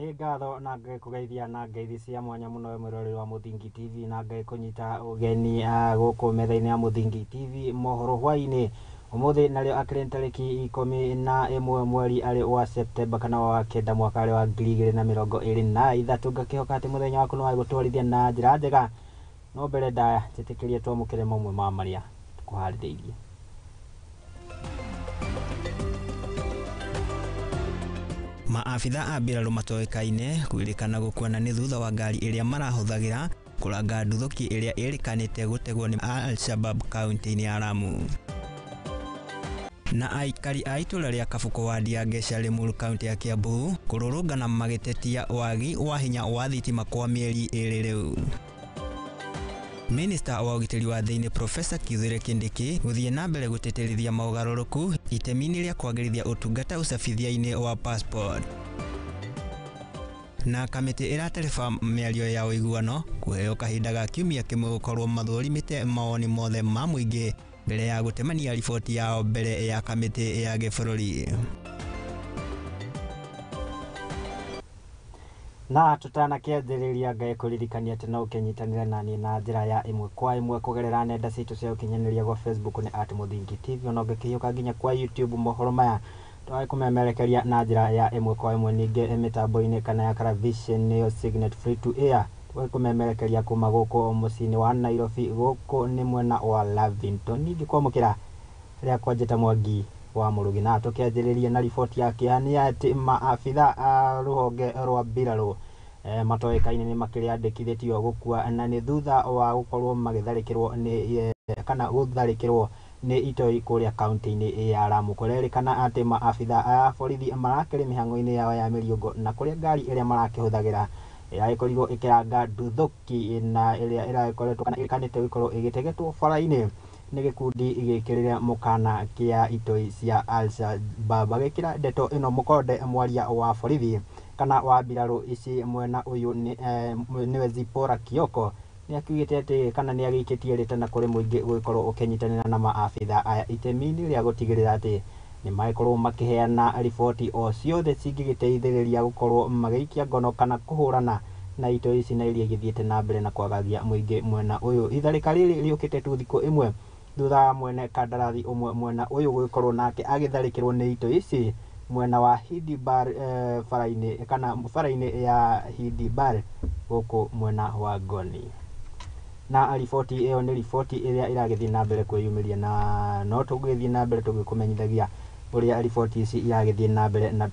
Nĩ ngatho na ngĩkũgeithia na ngeithi cia mwanya mũno we mwĩroreri wa Mũthingi TV na ngĩkũnyita ũgeni gũkũ metha-inĩ ya Mũthingi TV mohoro hwaĩ-inĩ ũmũthĩ narĩo akĩrĩ tarĩki 11 mweri arĩ wa Septemba kana wa 9 mwaka arĩ wa 2023. Ngakĩhoka atĩ mũthenya waku nĩ wagũtwarithia na njĩra njega, no mbere ndaya njĩtĩkĩrie twamũkĩre mamwe ma marĩa tũkũharĩrĩirie. Maabitha a mbirarũ matoĩkaine kwĩrĩkana gũkuana nĩ thutha wa ngari ĩrĩa marahũthagĩra kũranga nduthũki ĩrĩa ĩrĩkanĩte gũtegwo nĩ Al-Shabab kaunti-inĩ ya Lamu. Na aikari a itũra rĩa Kabuko wadi ya Ngeca Limuru kaunti ya Kiambu kũrũrũngana magĩtetia wagi wa hinya wa thitima kwa mĩeri 2 rĩu. Minista wa ũgitĩri wa thĩinĩ Profesa Kithure Kindiki gũthiĩ na mbere gũtĩtĩrithia mogarũrũku itemi-inĩ rĩa kwagĩrithia ũtungata ũcabithia-inĩ wa passport. Na kamĩtĩ ĩratereba mĩario ya ũiguano kũheo kahinda ga kiumia kĩmwe gũkorwo mathũrimĩte mawoni mothe ma mũingĩ mbere ya gũtemania riboti yao mbere ya kamĩtĩ ya gĩbũrũri. Na tutanakĩanjĩrĩria ngai kũririkania atĩ no ũkĩnyitanĩre naniĩ na njĩra ya ĩmwe kwa ĩmwe kũgerera nenda citũ cia ũkinyanĩria gwa Facebook nĩ @Mũthingi TV, ona ũngĩkĩhiũka nginya kwa YouTube mohoro maya twagĩ kũmemerekeria na njĩra ya ĩmwe kwa ĩmwe, ningĩ mĩtambo-inĩ kana ya television nĩyo Signet Free to Air twagĩ kũmemerekeria kuma gũkũ mũciĩ-inĩ wa Nairobi, gũkũ nĩ mwena wa Lavington. Ningĩ kwamũkĩra rĩa kwanjĩta Mwangi wa Mũrũgi. Na tũkĩanjĩrĩria na riboti ya kĩeha nĩ atĩ maabitha a rũhonge rwa mbirarũ matoĩkaine nĩ makĩrĩandĩkithĩtio gũkua na nĩ thutha wa gũkorwo magĩtharĩkĩrwo nĩ kana gũtharĩkĩrwo nĩ itoi kũrĩa kaunti-inĩ ya Lamu. Kũrerĩkana atĩ maabitha a borithi marakĩrĩ mĩhang'o-inĩ yao ya mĩriũngũ na kũrĩa ngari ĩrĩa marakĩhũthagĩra ĩragĩkorirwo ĩkĩranga nduthũki na ĩrĩa ĩragĩkoretwo kana ĩrĩkanĩte gũkorwo ĩgĩtegetwo bara-inĩ nĩ gĩkundi gĩkĩrĩre mũkana kĩa itoi cia Al-Shabaab. Agĩkĩra ndeto ĩno mũkonde mwaria wa borithi kana wa mbirarũ ici mwena ũyũ nĩwe Zipporah Kioko nĩ akiugĩte atĩ kana nĩ agĩikĩtie rĩtana kũrĩ mũingĩ gũgĩkorwo ũkĩnyitanĩra na maabitha aya itemi-inĩ rĩa gũtigĩrĩra atĩ nĩ magĩkorwo makĩheana riboti o ciothe cingĩgĩteithĩrĩria gũkorwo magĩikia ngono kana kũhũrana na itoi ici na iria igĩthiĩte na mbere na kwagagia mũingĩ mwena ũyũ. Itharĩka rĩrĩ rĩũkĩte tu thikũ ĩmwe thutha wa mwene kandarathi ũmwe mwena ũyũ gũgĩkorwo nake agĩtharĩkĩrwo nĩ itoi ici mwena wa Hindibar bara-inĩ kana bara-inĩ ya Hindibar gũkũ mwena wa Ngoni. Na riboti ĩyo nĩ riboti ĩrĩa ĩragĩthiĩ na mbere kwĩyumĩria na no tũgĩthiĩ na mbere tũgĩkũmenyithagia ũrĩa riboti ici iragĩthiĩ na mbere na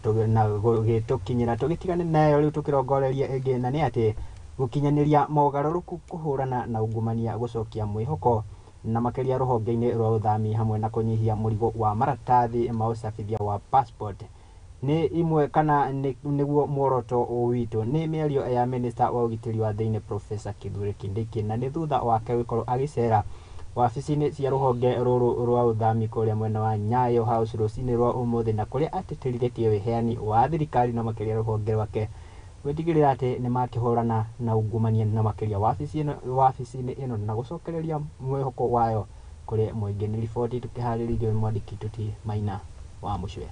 gũgĩtũkinyĩra. Tũgĩtigane nayo rĩu tũkĩrongoreria ĩngĩ, na nĩ atĩ gũkinyanĩria mogarũrũku kũhũrana na ungumania gũcokia mwĩhoko na makĩria rũhonge-inĩ rwa ũthami hamwe na kũnyihia mũrigo wa maratathi ma ũcabithia wa passport nĩ imwe kana nĩguo muoroto witũ. Nĩ mĩario ya minista wa ũgitĩri wa thĩinĩ Profesa Kithure Kindiki, na nĩ thutha wake gũkorwo agĩcera wabici-inĩ cia rũhonge rũrũ rwa ũthami kũrĩa mwena wa Nyayo House rũcinĩ rwa ũmũthĩ, na kũrĩa atĩtĩrithĩtie wĩheani wa thirikari na makĩria rũhonge rwake gwĩtigĩrĩra atĩ nĩ makĩhũrana na ungumania na makĩria wabici-inĩ ĩno na gũcokereria mwĩhoko wayo kũrĩ mũingĩ. Nĩ riboti tũkĩharĩrĩirio nĩ mwandĩki Tuti Maina wa Mũcwe.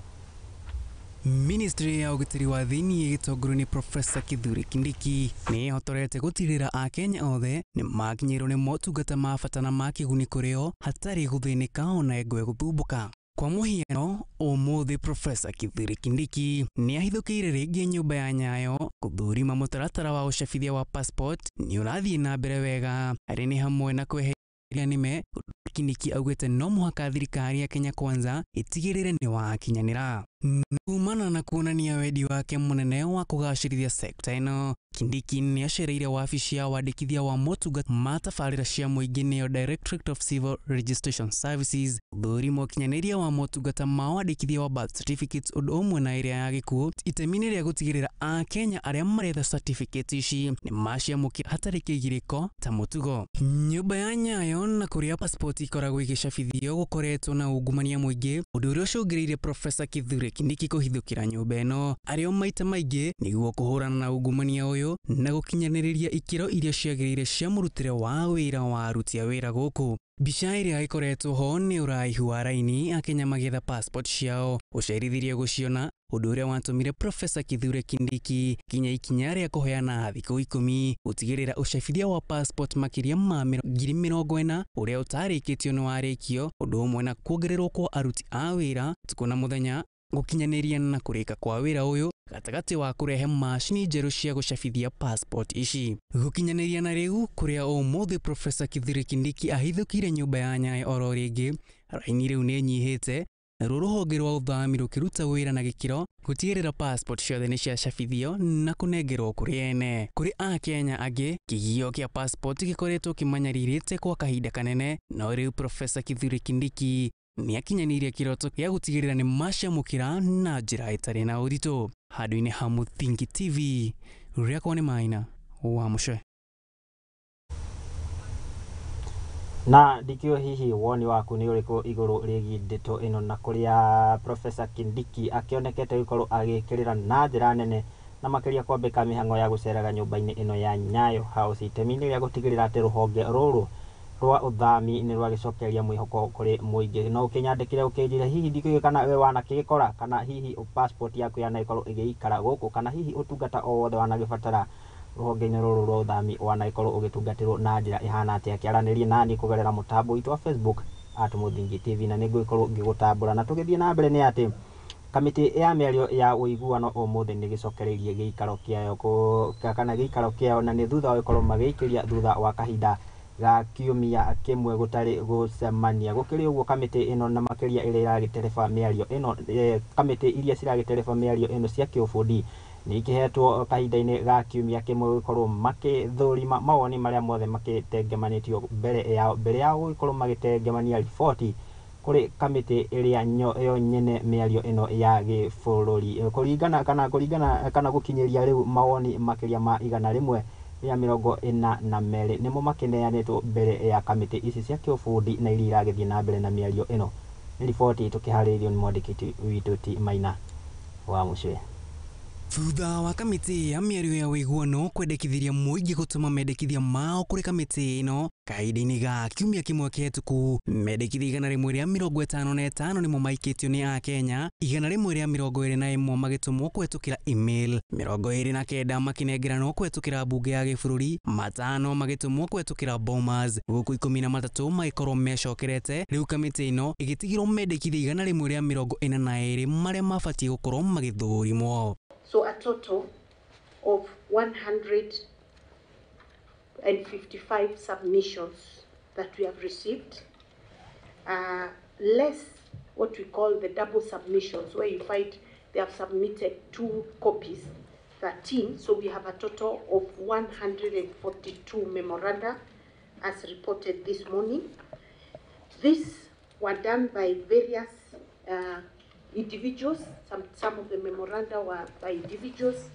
Ministry ya ũgitĩri wa thĩinĩ ĩgĩtongorio nĩ Profesa Kithure Kindiki nĩ ĩhotorete gũtigĩrĩra Akenya othe nĩ makinyĩrwo nĩ motungata ma bata na ma kĩguni kũrĩ o hatarĩ gũthĩnĩka ona ĩngwe gũthumbũka. Kwa mũhiano, ũmũthĩ Profesa Kithure Kindiki nĩ ahithũkĩire rĩngĩ nyũmba ya Nyayo gũthũrima mũtaratara wa ũcabithia wa passport nĩ ũrathiĩ na mbere wega, arĩ nĩ hamwe na kweheria nĩme. Kindiki augĩte no mũhaka thirikari ya Kenya Kwanza ĩtigĩrĩre nĩ wakinyanĩra. Kumana na kuonania wendi wake mũnene wa kũgacĩrithia sekta ĩno, Kindiki nĩ acereire wabici ya wandĩkithia wa motungata ma tabarĩra cia mũingĩ nĩyo Directorate of Civil Registration Services gũthũrima ũkinyanĩria wa motungata ma wandĩkithia wa birth certificates ũndũ ũmwe na ĩrĩa ya gĩkuũ itemi-inĩ rĩa gũtigĩrĩra Akenya arĩa maretha certificate ici nĩ maciamũkĩra hatarĩ kĩgirĩko ta mũtugo. Nyũmba ya Nyayo na kũrĩa passport ikoragwo igĩcabithio gũkoretwo na ungumania mũingĩ, ũndũ ũrĩa ũcũngĩrĩirie Profesa Kithure Kindiki kũhithũkĩra nyũmba ĩno arĩ o maita maingĩ nĩguo kũhũrana na ungumania ũyũ na gũkinyanĩrĩria ikĩro iria ciagĩrĩire cia mũrutĩre wa wĩra wa aruti a wĩra gũkũ. Mbica ĩrĩa ĩkoretwo ho nĩ ũraihu wa raini Akenya magĩetha passport ciao ũcerithirie gũciona Ũndũ ũrĩa watũmire Profesa Kithure Kindiki kinya ikinya rĩa kũheana thikũ 10 gũtigĩrĩra ũcabithia wa passport makĩria ma 40,000 ũrĩa ũtarĩkĩtio nĩ warĩkio, ũndũ ũmwe na kuongererwo kwa aruti a wĩra ũtukũ na mũthenya gũkinyanĩria na kũrĩka kwa wĩra ũyũ gatagatĩ wa kũrehe macini njerũ cia gũcabithia passport ici. Gũkinyanĩria na rĩu kũrĩa ũmũthĩ Profesa Kithure Kindiki ahithũkire nyũmba ya Nyayo oro rĩngĩ, raini rĩu nĩ ĩnyihĩte naruo rũhonge rwa ũthami rũkĩruta wĩra na gĩkĩro gũtigĩrĩra passport ciothe nĩ ciacabithio na kũnengerwo kũrĩ ene. Kũrĩ Akenya angĩ, kĩgio kĩa passport gĩkoretwo kĩmanyarirĩte kwa kahinda kanene, no rĩu Profesa Kithure Kindiki nĩakinyanĩirie kĩroto gĩa gũtigĩrĩra nĩ macamũkĩra na njĩra ĩtarĩ na ũritũ. Handũ-inĩ ha Mũthingi TV, rĩakwa nĩ Maina wa Mũcwe. Na ndikio hihi woni waku nĩ ũrĩkũ igũrũ rĩgiĩ ndeto ĩno na kũrĩa Profesa Kindiki akĩonekete gũkorwo agĩkĩrĩra na njĩra nene na makĩria kwambĩka mĩhang'o ya gũceraga nyũmba-inĩ ĩno ya Nyayo House itemi-inĩ rĩa gũtigĩrĩra atĩ rũhonge rũrũ rwa ũthami nĩ rwagĩcokeria mwĩhoko kũrĩ mũingĩ. No ũkĩnyandĩkĩre ũkĩnjĩre hihi ndikĩũĩ kana we wanakĩgĩkora, kana hihi passport yaku yanagĩkorwo ĩgĩikara gũkũ, kana hihi ũtungata o wothe wanagĩbatara rũhonge-inĩ rũrũ rwa ũthami wanagĩkorwo ũgĩtungatĩrwo na njĩra ĩhana atĩa. Kĩaranĩrie nani kũgerera mũtambo witũ wa Facebook at Mũthingi TV, na nĩngũgĩkorwo ngĩgũtambũra. Na tũgĩthiĩ na mbere nĩ atĩ kamĩtĩ ya mĩario ya ũiguano ũmũthĩ nĩ gĩcokereirie gĩikaro kĩayo kana gĩikaro kĩayo, na nĩ thutha wa gũkorwo magĩikĩria thutha wa kahinda ga kiumia kĩmwe gũtarĩ gũcemania. Gũkĩrĩ ũguo kamĩtĩ ĩno na makĩria ĩrĩa ĩragĩtereba mĩario ĩno, kamĩtĩ iria ciragĩtereba mĩario ĩno cia kĩũbundi nĩ ikĩhetwo kahinda-inĩ ga kiumia kĩmwe gũkorwo makĩthũrima mawoni marĩa mothe makĩtengemanĩtio mbere yao gũgĩkorwo magĩtengemania riboti kũrĩ kamĩtĩ ĩrĩa yo nyene mĩario ĩno ya gĩbũrũri. Kũringana kana kũringana kana gũkinyĩria rĩu mawoni makĩria ma 142 nĩmo makĩneanĩtwo mbere ya kamĩtĩ ici cia kĩũbundi na iria iragĩthiĩ na mbere na mĩario ĩno. Nĩ riboti tũkĩharĩrĩirio nĩ mwandĩki witũ Ti Maina wa Mũcwe. Thutha wa kamĩtĩ ya mĩario ya ũiguano kwendekithiria mũingĩ gũtũma mendekithia mao kũrĩ kamĩtĩ ĩno kahinda-inĩ ga kiumia kĩmwe kĩhetũku, mendekithia 155 nĩmo maikĩtio nĩ Akenya, 121 magĩtũmwo kũhetũkĩra email, 29 makĩnengeranwo kũhetũkĩra mbunge ya gĩbũrũri, 5 magĩtũmwo kũhetũkĩra Bomas, gũkũ 13 magĩkorwo mecokerete. Rĩu kamĩtĩ ĩno ĩgĩtigĩrwo mendekithia 142 marĩa mabatiĩ gũkorwo magĩthũrimwo. So a total of 155 submissions that we have received, less what we call the double submissions, where you find they have submitted 2 copies, 13. So we have a total of 142 memoranda as reported this morning. These were done by various individuals. Some of the memoranda were by individuals,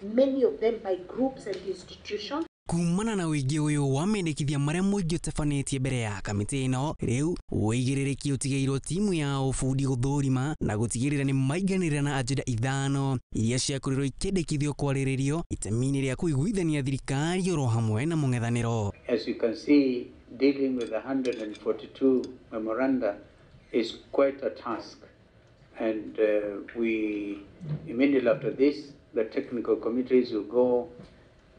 many of them by groups and institutions. Kumana na ũingĩ ũyũ wa mendekithia marĩa mũingĩ ũtabanĩtie mbere ya kamĩtĩ ĩno, rĩu ũigĩrĩrĩki ũtigĩirwo timu ya ũbundi gũthũrima na gũtigĩrĩra nĩ maiganĩrĩra na ajenda 5 iria ciakorirwo ikĩendekithio kwarĩrĩrio itemi-inĩ rĩa kũiguithania thirikari oro hamwe na mũng'ethanĩro. As you can see, dealing with 142 memoranda is quite a task. And we, immediately after this, the technical committees will go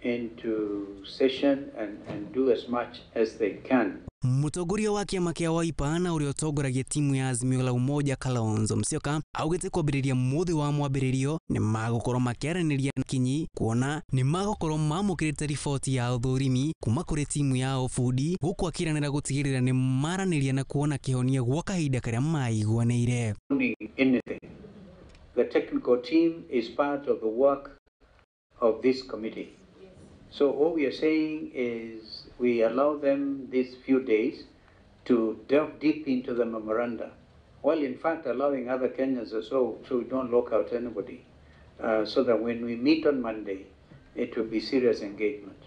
into session and do as much as they can. Mũtongoria wa kĩama kĩa Wiper na ũrĩa ũtongoragia timu ya Azimio la Umoja Kalonzo Musyoka augĩte kwambĩrĩria mũthĩ wa mwambĩrĩrio nĩ magũkorwo makĩaranĩria na kinyi kuona nĩ magũkorwo mamũkĩrĩte riboti ya ũthũrimi kuma kũrĩ timu ya ũbundi, gũkũ akĩranĩra gũtigĩrĩra nĩ maranĩria na kuona kĩhonia gwa kahinda karĩa maiguanĩire. The technical team is part of the work of this committee. So what we are saying is we allow them these few days to delve deep into the memoranda, while in fact allowing other Kenyans as well, so we don't lock out anybody, so that when we meet on Monday, it will be serious engagement.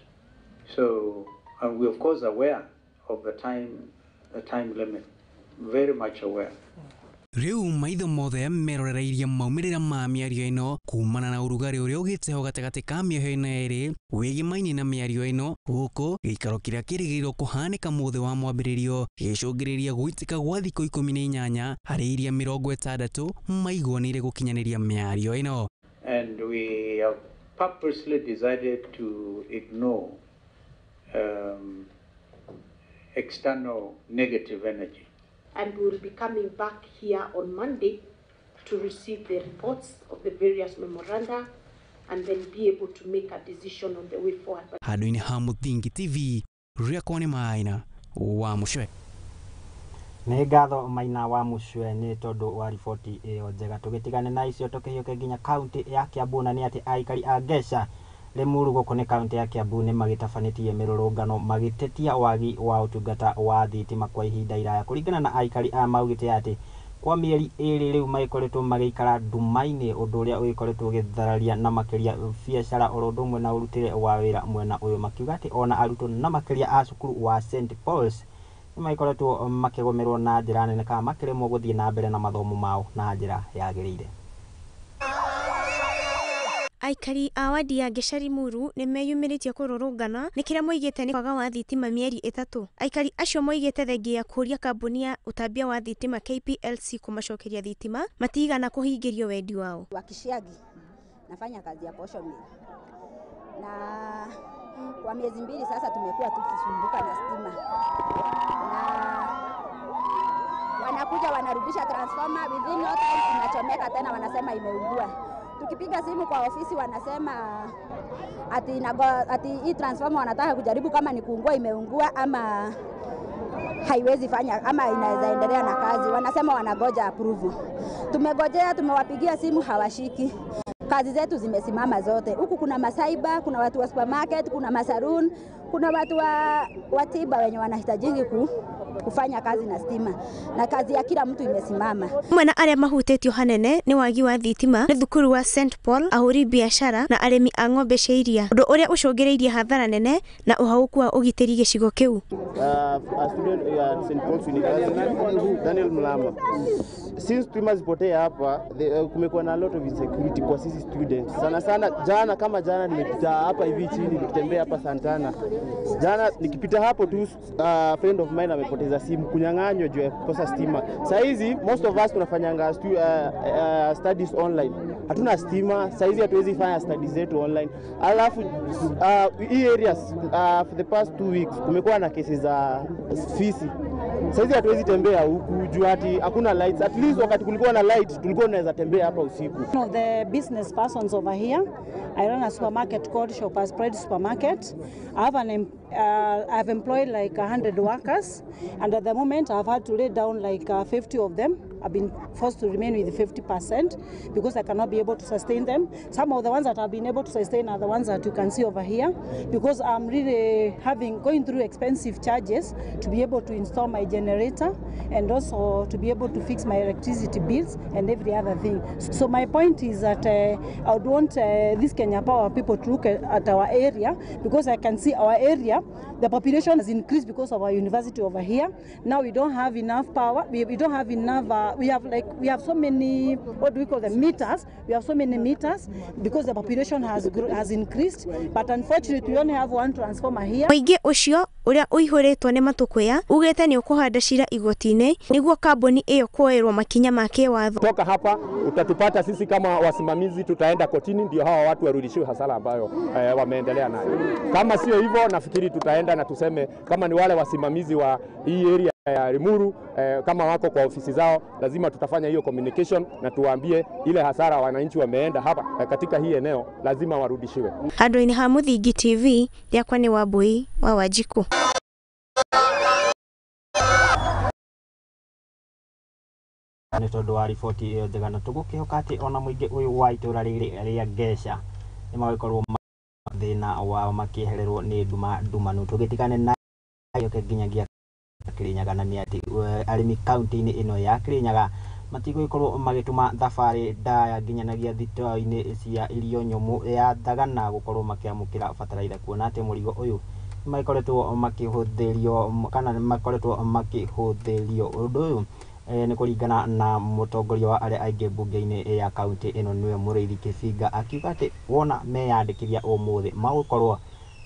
So, and we of course aware of the time limit, very much aware. Rĩu maitho mothe merorereirie maumĩrĩra ma mĩario ĩno kumana na ũrugarĩ ũrĩa ũgĩte ho gatagatĩ ka mĩoho ĩno ĩrĩ wĩgĩmaine na mĩario ĩno, gũkũ gĩikaro kĩrĩa kĩrĩgĩrĩirwo kũhanĩka mũthĩ wa mwambĩrĩrio gĩcũngĩrĩria gũitĩka gwa thikũ 18 harĩ iria 60 maiguanĩire gũkinyanĩria mĩario ĩno. And we have purposely decided to ignore external negative energy. And we will be coming back here on Monday to receive the reports of the various memoranda and then be able to make a decision on the way forward. Handũ-inĩ ha Mũthingi TV, rĩakwa nĩ Maina wa Mũcwe. Nĩ ngatho Maina wa Mũcwe nĩ tondũ wa riboti ĩyo njega. Tũgĩtigane na icio tũkĩhiũke nginya kaunti ya Kiambu, na nĩ atĩ aikari a Ngeca Limuru gũkũ nĩ kaunti ya Kiambu nĩ magĩtabanĩtie mĩrũrũngano magĩtetia wagi wa ũtungata wa thitima kwa ihinda iraya. Kũringana na aikari a maugĩte atĩ kwa mĩeri 2 rĩu magĩkoretwo magĩikara nduma-inĩ, ũndũ ũrĩa ũgĩkoretwo ũgĩthararia na makĩria biacara oro ũndũ ũmwe na ũrutĩre wa wĩra mwena ũyũ, makiuga atĩ ona arutwo na makĩria a cukuru wa St Paul's nĩ magĩkoretwo makĩgũmĩrwo na njĩra nene kana makĩremwo gũthiĩ na mbere na mathomo mao na njĩra yagĩrĩire. Aikari a wadi ya Ngeca Limuru nĩ meyumĩrĩtie kũrũrũngana nĩ kĩrĩa moigĩte nĩ kwaga wa thitima mĩeri 3. Aikari acio moigĩte thengia ya kũũria kambuni ya ũtambia wa thitima KPLC kũmacokeria thitima matigana kũhingĩrio wendi wao. Wakishiagi nafanya kazi ya posho mill, na kwa miezi 2 sasa tumekuwa tukisumbuka na stima, na wanakuja wanarudisha transformer, within no time inachomeka tena, wanasema imeungua. Tukipiga simu kwa ofisi wanasema ati hii transformer wanataka kujaribu kama ni kuungua imeungua ama haiwezi fanya ama inaweza endelea na kazi. Wanasema wanagoja approval. Tumegojea, tumewapigia simu hawashiki. Kazi zetu zimesimama zote. Huku kuna masaiba, kuna watu wa supermarket, kuna masarun, kuna watu wa tiba wenye wanahitaji kufanya kazi na stima, na kazi ya kila mtu imesimama. Mwana arĩa mahutĩtio hanene nĩ wagi wa thitima nĩ thukuru wa St Paul, ahũri biacara na arĩmi a ng'ombe cia iria, ũndũ ũrĩa ũcũngĩrĩirie hathara nene na ũhaũku wa ũgitĩri gĩcigo kĩu. A student at St Paul's University, Daniel Mlama. Since stima zipotea hapa, kumekuwa na lot of insecurity kwa sisi students. Sana sana jana, kama jana nimepita hapa hivi chini nikitembea hapa Santana. Jana nikipita hapo tu friend of mine amepoteza simu, kunyang'anywa juu ya kukosa stima. Saa hizi most of us tunafanyanga studies online. Hatuna stima, saa hizi hatuwezi fanya studies zetu online. Alafu hii areas for the past 2 weeks kumekuwa na kesi za fisi. Saa hizi hatuwezi tembea huku juu ati hakuna lights. At least wakati kulikuwa na light tulikuwa tunaweza tembea hapa usiku. One of the business persons over here, I run a supermarket called Shoppers Pride Supermarket. I have employed like 100 workers, and at the moment I've had to lay down like 50 of them. I've been forced to remain with 50% because I cannot be able to sustain them. Some of the ones that I've been able to sustain are the ones that you can see over here, because I'm really going through expensive charges to be able to install my generator and also to be able to fix my electricity bills and every other thing. So my point is that I would want this Kenya Power people to look at our area, because I can see our area, the population has increased because of our university over here. Now we don't have enough power, we don't have enough, we have so many, what do we call them, meters. We have so many meters because the population has increased, but unfortunately we only have one transformer here. Mũingĩ ũcio ũrĩa ũihũrĩtwo nĩ matũkũya ugĩte nĩ ũkũhanda cira igoti-inĩ nĩguo kambuni ĩyo kuoerwo makinya ma kĩwatho. Toka hapa utatupata sisi kama wasimamizi, tutaenda kotini ndio hawa watu warudishiwe hasara ambayo wameendelea nayo. Kama sio hivyo, nafikiri tutaenda na tuseme kama ni wale wasimamizi wa hii area ya Limuru, kama wako kwa ofisi zao, lazima tutafanya hiyo communication na tuwaambie ile hasara wananchi wameenda hapa katika hii eneo lazima warudishiwe. Handũ-inĩ ha Mũthingi TV, rĩakwa nĩ Wambui wa Wanjikũ. Nĩ tondũ wa riboti ĩyo njega, na tũgũkĩhoka atĩ ona mũingĩ ũyũ wa itũra rĩrĩ rĩa Ngeca nĩ magĩkorwo thĩna wao makĩehererwo nĩ nduma ndumanu. Tũgĩtigane na yoke nginyagia Kirinyaga, na nĩ atĩ arĩmi kaunti-inĩ ĩno ya Kirinyaga matigũgĩkorwo magĩtũma thabarĩ ndaya nginyanagia thitoo-inĩ cia irio nyũmũ ya Thagana gũkorwo makĩamũkĩra bataraitha, kuona atĩ mũrigo ũyũ nĩ magĩkoretwo makĩhũthĩrio kana nĩ makoretwo makĩhũthĩrio. Ũndũ ũyũ Nĩ kũringana na mũtongoria wa arĩa aingĩ mbunge-inĩ ya kaunti ĩno nĩwe Mũrĩithi Kĩbinga, akiuga atĩ wona meyandĩkithia ũmũthĩ magũkorwo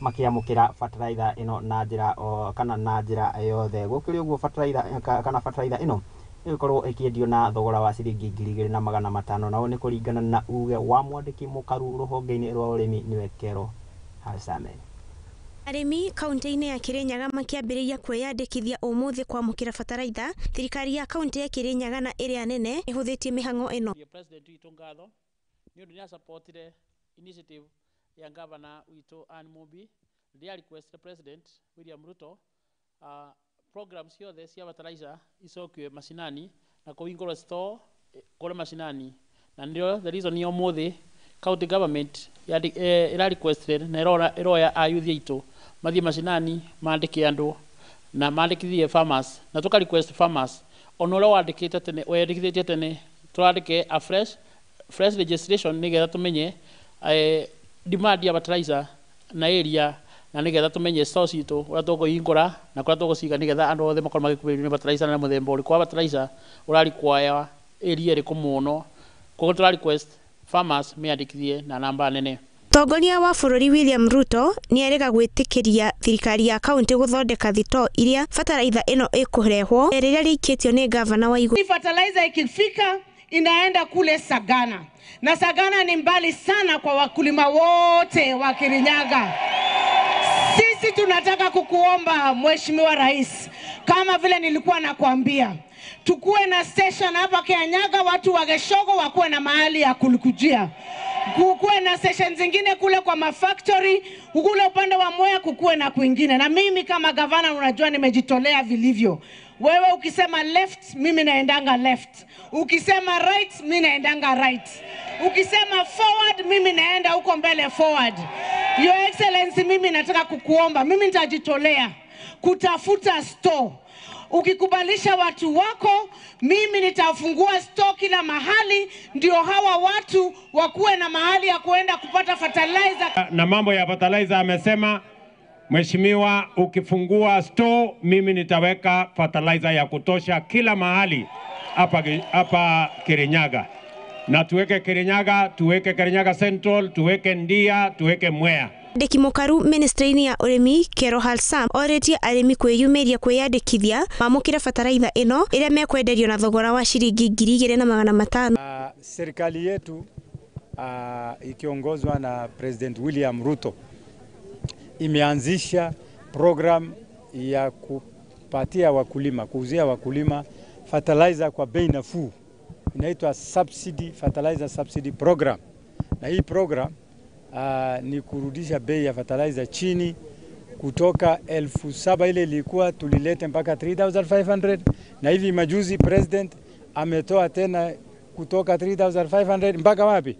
makĩamũkĩra bataraitha ĩno na njĩra kana na njĩra yothe. Gũkĩrĩ ũguo bataraitha kana bataraitha ĩno ĩgũkorwo ĩkĩendio na thogora wa ciringi 2500, na ũũ nĩ kũringana na uge wa mwandĩki mũkaru rũhonge-inĩ rwa ũrĩmi nĩwe Kero Hasame. Arĩmi kaunti-inĩ ya Kirinyaga makĩambĩrĩria kwĩyandĩkithia ũmũthĩ kwamũkĩra bataraitha. Thirikari ya kaunti ya Kirinyaga na ĩrĩa nene ĩhũthĩtie mĩhang'o ĩno. President witũ ngatho nĩ ũndũ nĩ asupportire initiative ya governor witũ Ann Mumbi rĩrĩa request President William Ruto program ciothe cia fertilizer icokio macinani na kũhingũrwo store kũrĩ macinani, na nĩrĩo the reason ya ũmũthĩ county government ĩra requested na ĩroya ayuthi aitũ mathiĩ macinani mandĩke andũ na mandĩkithie farmers, na tũka request farmers ona ũrĩa wandĩkĩte tene weyandĩkithĩtie tene tũrandĩke a fresh registration nĩgetha tũmenye demand ya fertilizer na area, na nĩgetha tũmenye store citũ ũrĩa tũkũhingũra na kũrĩa tũgũciga nĩgetha andũ othe makorwo magĩkuhĩrĩrio nĩ fertilizer na mũthemba ũrĩkũ wa fertilizer ũra require area ĩrĩkũ mũno. Koguo tũra request farmers meyandĩkithie na namba nene. Mũtongoria wa bũrũri William Ruto nĩ erĩga gwĩtĩkĩria thirikari ya kaunti gũthondeka thitoo iria bataraitha ĩno ĩkũrehwo rĩrĩa rĩikĩtio nĩ gavana wa Igũrũ. Fertilizer ikifika inaenda kule Sagana, na Sagana ni mbali sana kwa wakulima wote wa Kirinyaga. Sisi tunataka kukuomba Mheshimiwa Rais, kama vile nilikuwa nakwambia, tukuwe na station hapa Kirinyaga, watu wa Geshogo wakuwe na mahali ya kulikujia. Kukuwe na station zingine kule kwa mafactory, kule upande wa Mwea kukuwe na kwingine. Na mimi kama gavana unajua nimejitolea vilivyo. Wewe ukisema left, mimi naendanga left. Ukisema right, mimi naendanga right. Ukisema forward, mimi naenda huko mbele forward. Your Excellency, mimi nataka kukuomba, mimi nitajitolea kutafuta store. Ukikubalisha watu wako, mimi nitafungua store kila mahali, ndio hawa watu wakuwe na mahali ya kuenda kupata fertilizer. Na mambo ya fertilizer amesema Mheshimiwa, ukifungua store mimi nitaweka fertilizer ya kutosha kila mahali hapa Kirinyaga. Na tuweke Kirinyaga, tuweke Kirinyaga Central, tuweke Ndia, tuweke Mwea. Mwandĩki mũkaru ministry-inĩ ya ũrĩmi Kero Halsam orĩtie arĩmi kwĩyumĩria kwĩyandĩkithia mamũkĩre bataraitha ĩno ĩrĩa mekwenderio na thogora wa ciringi 2500. Serikali yetu ikiongozwa na President William Ruto imeanzisha program ya kupatia wakulima, kuuzia wakulima fertilizer kwa bei nafuu. Inaitwa subsidy, fertilizer subsidy program. Na hii program ni kurudisha bei ya fertilizer chini kutoka 7,000 ile ilikuwa tulilete mpaka 3,500, na hivi majuzi president ametoa tena kutoka 3,500 mpaka wapi?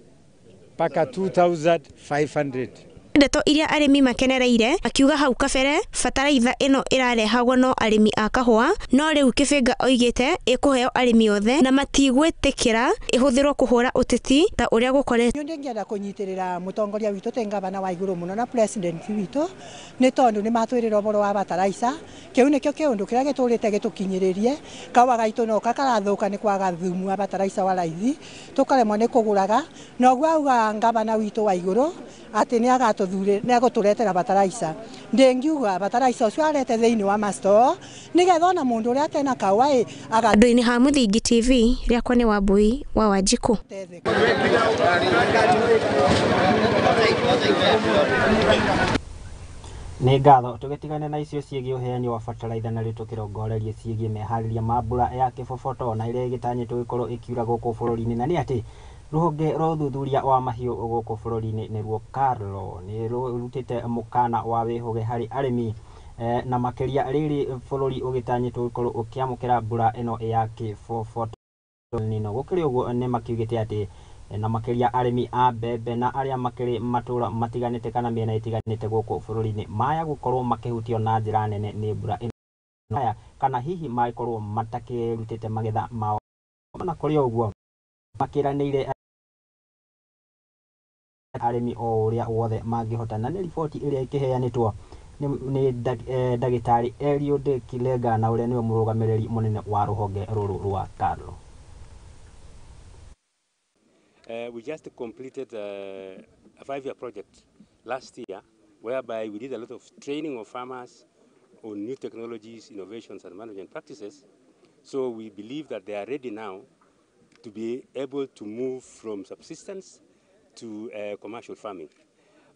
Mpaka 2,500. Ndeto iria arĩmi makenereire akiuga hau kabere bataraitha ĩno ĩrarehagwo no arĩmi a kahũa, no rĩu Kĩbĩnga oigĩte ĩkũheo arĩmi othe na matigwĩtĩkĩra ĩhũthĩrwo kũhũra ũteti ta ũrĩa gũkoretwo. Ndingĩenda kũnyitĩrĩra mũtongoria witũ te ngavana wa igũrũ mũno na president witũ nĩ tondũ nĩ matwĩrĩra ũhoro wa bataraica kĩu nĩkĩo kĩũndũ kĩrĩa gĩtũrĩte gĩtũkinyĩrĩrie kawa gaitũ no karathũka nĩ kwaga thumu wa bataraica wa raithi tũkaremwo nĩ kũgũraga noguo auga ngavana witũ wa igũrũ atĩ nĩ nĩ agũtũretera bataraica ndingiuga bataraica ũcio arete thĩinĩ wa masto nĩgetha ona mũndũ ũrĩa atena kawa ĩ Andũ-inĩ ha Mũthingi TV rĩakwa nĩ Wambui wa Wanjikũ. Nĩ ngatho tũgĩtigane na icio ciĩgiĩ ũheani wa bataraitha na rĩu tũkĩrongorerie ciĩgiĩ meharĩria ma mbura ya kĩboboto na ĩrĩa ĩgĩtanyĩtwo gũkorwo ĩkiura gũkũ bũrũri-inĩ, na nĩ atĩ rũhonge rwa ũthuthuria wa mahiũ gũkũ bũrũri-inĩ nĩruo KALRO nĩ rũrutĩte mũkana wa wĩhũge harĩ arĩmi na makĩria rĩrĩ bũrũri ũgĩtanyĩtwo gũkorwo ũkĩamũkĩra mbura ĩno ya kĩboboto. Gũkĩrĩ ũguo nĩ makiugĩte atĩ na makĩria arĩmi a mbembe na arĩa makĩrĩ matũra matiganĩte kana mĩena ĩtiganĩte gũkũ bũrũri-inĩ maya gũkorwo makĩhutio na njĩra nene nĩ mbura ĩno kana hihi magĩkorwo matakĩrutĩte magetha mao. Ona kũrĩ ũguo makĩranĩire arĩmi o ũrĩa wothe mangĩhota, na nĩ riboti ĩrĩa ĩkĩheanĩtwo Nĩ ndagĩtarĩ Eliud Kilega, na ũrĩa nĩwe mũrũgamĩrĩri mũnene wa rũhonge rũrũ rwa KALRO. We just completed a 5-year project last year whereby we did a lot of training of farmers on new technologies, innovations, and management practices. So we believe that they are ready now to be able to move from subsistence to commercial farming.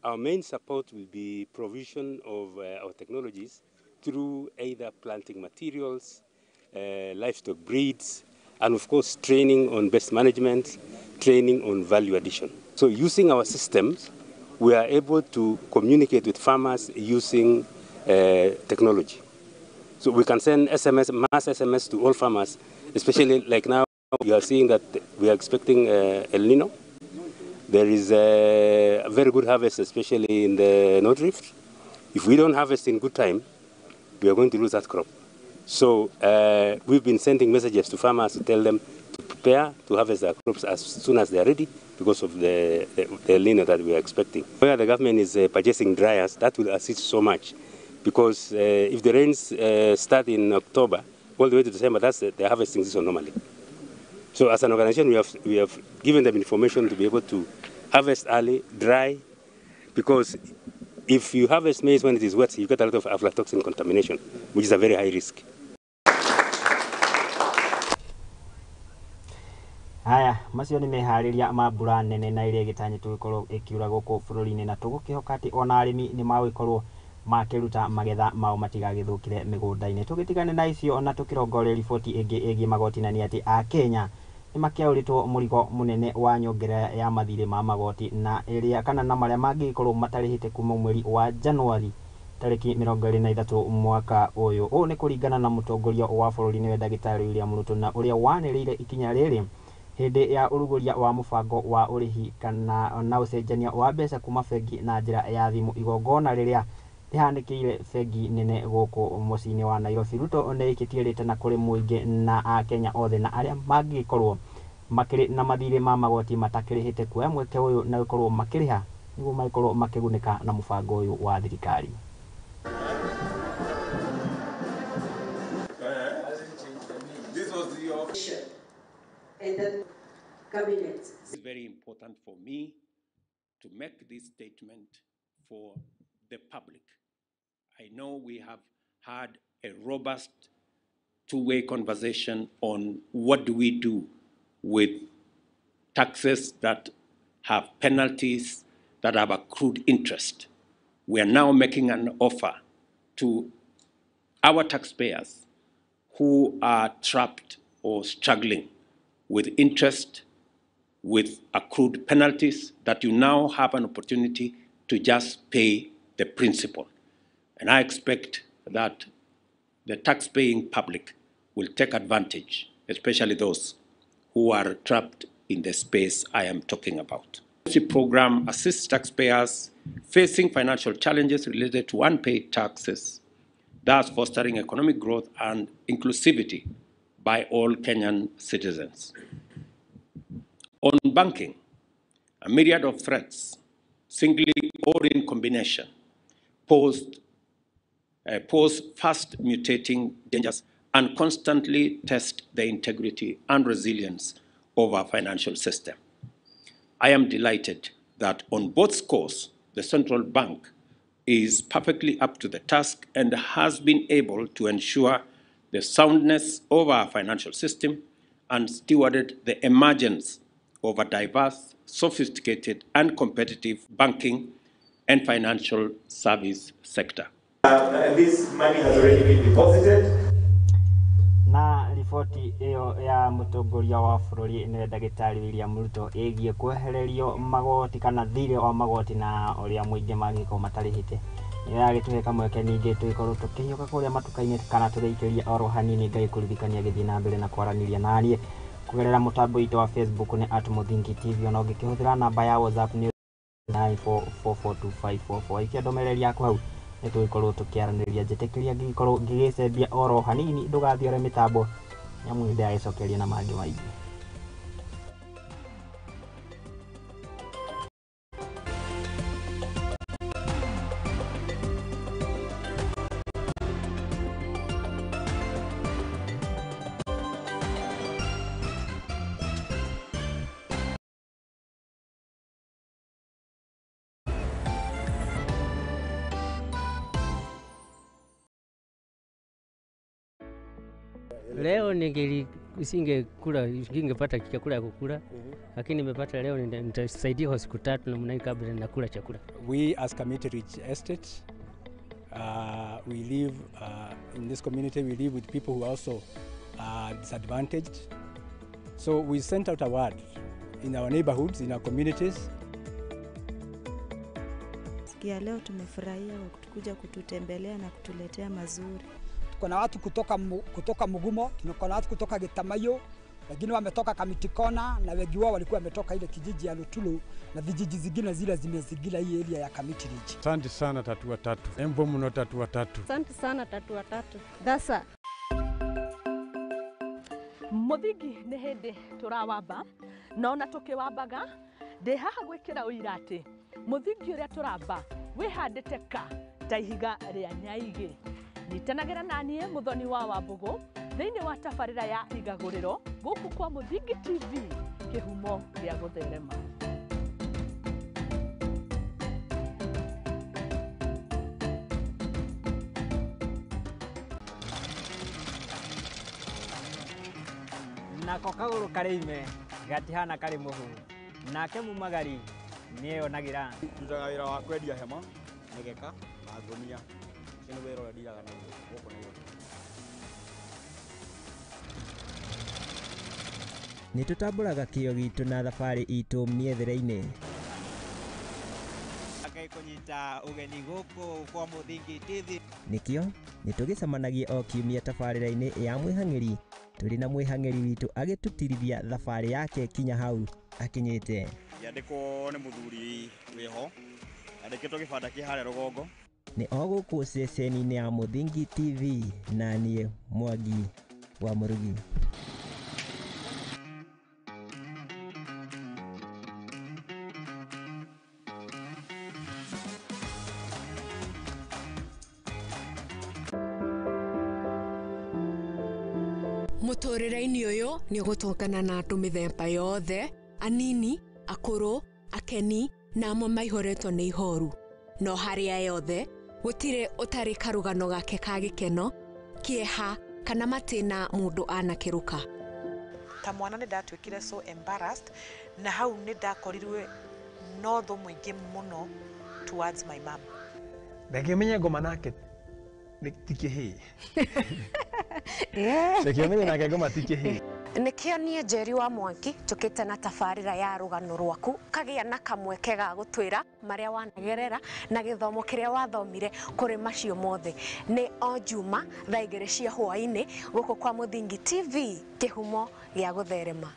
Our main support will be provision of our technologies through either planting materials, livestock breeds, and of course training on best management, training on value addition. So using our systems, we are able to communicate with farmers using technology. So we can send SMS, mass SMS to all farmers, especially like now you are seeing that we are expecting El Nino. There is a very good harvest, especially in the North Rift. If we don't harvest in good time, we are going to lose that crop. So we've been sending messages to farmers to tell them to prepare to harvest their crops as soon as they are ready because of the El Nino that we are expecting. Where the government is purchasing dryers, that will assist so much, because if the rains start in October all the way to December, that's the harvesting season normally. So as an organization, we have given them information to be able to harvest early, dry, because if you harvest maize when it is wet, you get a lot of aflatoxin contamination, which is a very high risk. Haya, macio nĩ meharĩria ma mbura nene na ĩrĩa ĩgĩtanyĩtwo gũkorwo ĩkiura gũkũ bũrũri-inĩ, na tũgũkĩhoka atĩ ona arĩmi nĩ magũgĩkorwo makĩruta magetha mao matigagĩthũkire mĩgũnda-inĩ. Tũgĩtigane na icio na tũkĩrongoreria riboti ĩngĩ ĩgiĩ magoti, na nĩ atĩ Akenya nĩ makĩaũrĩtwo mũrigo mũnene wa nyongerera ya mathirĩ ma magoti na ĩrĩa kana na marĩa mangĩgĩkorwo matarĩhĩte kuma mweri wa Januari tarĩki 23 mwaka ũyũ. Ũũ nĩ kũringana na mũtongoria wa bũrũri nĩwe ndagĩtarĩ William Ruto, na ũrĩa wanĩrĩire ikinya rĩrĩ hĩndĩ ya ũrugũria wa mũbango wa ũrĩhi kana na ũcenjania wa mbeca kuma bengi na njĩra ya thimũ, igongona rĩrĩa rĩhanĩkĩire bengi nene gũkũ mũciĩ-inĩ wa Nairobi. Ruto nĩ ĩkĩtie rĩtana kũrĩ mũingĩ na Akenya othe na arĩa mangĩgĩkorwo makĩrĩ na mathirĩ ma magoti matakĩrĩhĩte kuoya mweke ũyũ na gũkorwo makĩrĩha nĩguo magĩkorwo makĩgunĩka na mũbango ũyũ wa thirikari. It's very important for me to make this statement for the public. I know we have had a robust two-way conversation on what do we do with taxes that have penalties, that have accrued interest. We are now making an offer to our taxpayers who are trapped or struggling with interest, with accrued penalties, that you now have an opportunity to just pay the principal. And I expect that the tax-paying public will take advantage, especially those who are trapped in the space I am talking about. The program assists taxpayers facing financial challenges related to unpaid taxes, thus fostering economic growth and inclusivity by all Kenyan citizens. On banking, a myriad of threats, singly or in combination, pose fast mutating dangers and constantly test the integrity and resilience of our financial system. I am delighted that on both scores, the central bank is perfectly up to the task and has been able to ensure the soundness of our financial system and stewarded the emergence of a diverse, sophisticated, and competitive banking and financial service sector. This money has already been deposited. Na riboti ĩyo ya mũtongoria wa bũrũri nĩwe ndagĩtarĩ William Ruto ĩgiĩ kwehererio magoti kana thirĩ wa magoti na ũrĩa mũingĩ mangĩkorwo matarĩhĩte nĩyo yagĩtũhe kamweke ningĩ tũgĩkorwo tũkĩhiũka kũrĩa matuka-inĩ kana tũgĩikĩria oro hanini. Ngai kũririkania gĩthiĩ na mbere na kwaranĩria naniĩ kũgerera mũtambo witũ wa Facebook nĩ @Mũthingi TV, ona ũngĩkĩhũthĩra namba ya WhatsApp nĩ 94442544. Ikia ndũmĩrĩri yaku hau nĩtũgĩkorwo tũkĩaranĩria. Njĩtĩkĩria ngĩgĩkorwo ngĩgĩcembia oro hanini, ndũgathiore mĩtambo nĩamu nĩndĩragĩcokeria na mangĩ maingĩ. Leo nisingekula, ningepata chakula ya kukula, lakini nimepata leo, nitasaidia kwa siku 3 namna hii kabla nakula chakula. We as Kamiti Ridge Estate, we live in this community, we live with people who are also disadvantaged. So we sent out a word in our neighborhoods, in our communities. Siku ya leo tumefurahia kuja kututembelea na kutuletea mazuri. Kuna watu kutoka Mugumo, kuna watu kutoka Gitamayo, wengine wametoka Kamiti Kona na wengi wao walikuwa wametoka ile kijiji ya Lutulu na vijiji zingine zile zimezingira hii area ya Kamiti Ridge. Asante sana Tatua Tatu. Embo mno Tatua Tatu. Asante sana Tatua Tatu. Dasa. Muthingi nĩ hĩndĩ tũrawamba na ona tũkĩwambaga ndĩ haha gwĩkĩra ũira atĩ mũthingi ũrĩa tũramba wĩhandĩte ka ta ihiga rĩa nyaigĩ. Nyitanagĩra na niĩ Muthoni wa Wambũgũ thĩinĩ wa tabarĩra ya Igagũrĩro gũkũ kwa Mũthingi TV, kĩhumo gĩa gũtherema. Nako kagũrũ karĩ ime gatihana karĩ mũhu, nake mumagari nĩeyonagĩra. Ndutaga wĩra wa kwendia hema, mĩgeka na ngũnia. Ũcio nĩ wĩra ũrĩa ndiraga naguo gũkũ Nairobi. Nĩ tũtambũraga kĩo gitũ na thabarĩ itũ mĩethere-inĩ. Ngai kũnyita ũgeni gũkũ kwa Mũthingi TV. Nĩkĩo nĩ tũgĩcemanagia o kiumia tabarĩra-inĩ ya Mwĩhang'ĩri tũrĩ na mwĩhang'ĩri witũ agĩtũtirithia thabarĩ yake kinya hau akinyĩte. Ngĩandĩkwo nĩ mũthuri wĩho, andĩkĩtwo gĩbanda kĩ harĩa rũgongo. Nĩ o gũkũ ceceni-inĩ ya Mũthingi TV na niĩ Mwangi wa Mũrugi. Mũtũrĩre-inĩ ũyũ nĩ ũgũtũngana na andũ mĩthemba yothe, anini, akũrũ, akeni na amwe maihũrĩtwo nĩ ihoru. No harĩa yothe gũtirĩ ũtarĩ karũgano gake ka gĩkeno, kĩeha kana matĩna mũndũ anakĩrũka. Ta mwana nĩ ndatuĩkire so embarrassed na hau nĩ ndakorirwe no thũ mũingĩ mũno towards my mom. Ndangĩmenya ngoma nake ti kĩhĩĩ. Ndangĩmenya nake ngoma ti kĩhĩĩ. Nĩkĩo niĩ Njeri wa Mwangi njũkĩte na tabarĩra ya rũgano rwaku kagĩa na kamweke ga gũtwĩra marĩa wanagerera na gĩthomo kĩrĩa wathomire kũrĩ macio mothe. Nĩ o Juma thaa 2 cia hwaĩ-inĩ gũkũ kwa Mũthingi TV, kĩhumo gĩa gũtherema.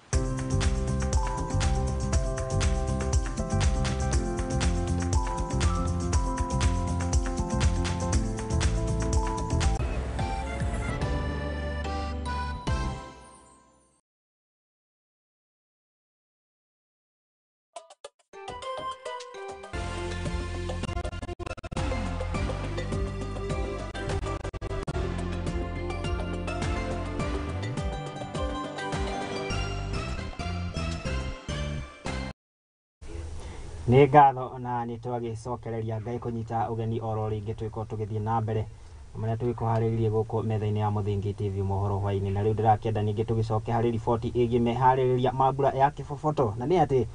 Nĩ ngatho na nĩ twagĩcokereria Ngai kũnyita ũgeni oro rĩngĩ twĩko tũgĩthiĩ na mbere marĩa tũgĩkũharĩrĩrie gũkũ metha-inĩ ya Mũthingi TV mohoro hwaĩ-inĩ. Na rĩu ndĩrakĩenda ningĩ tũgĩcoke harĩ riboti ĩgiĩ meharĩrĩria ma mbura ya kĩboboto, na nĩ atĩ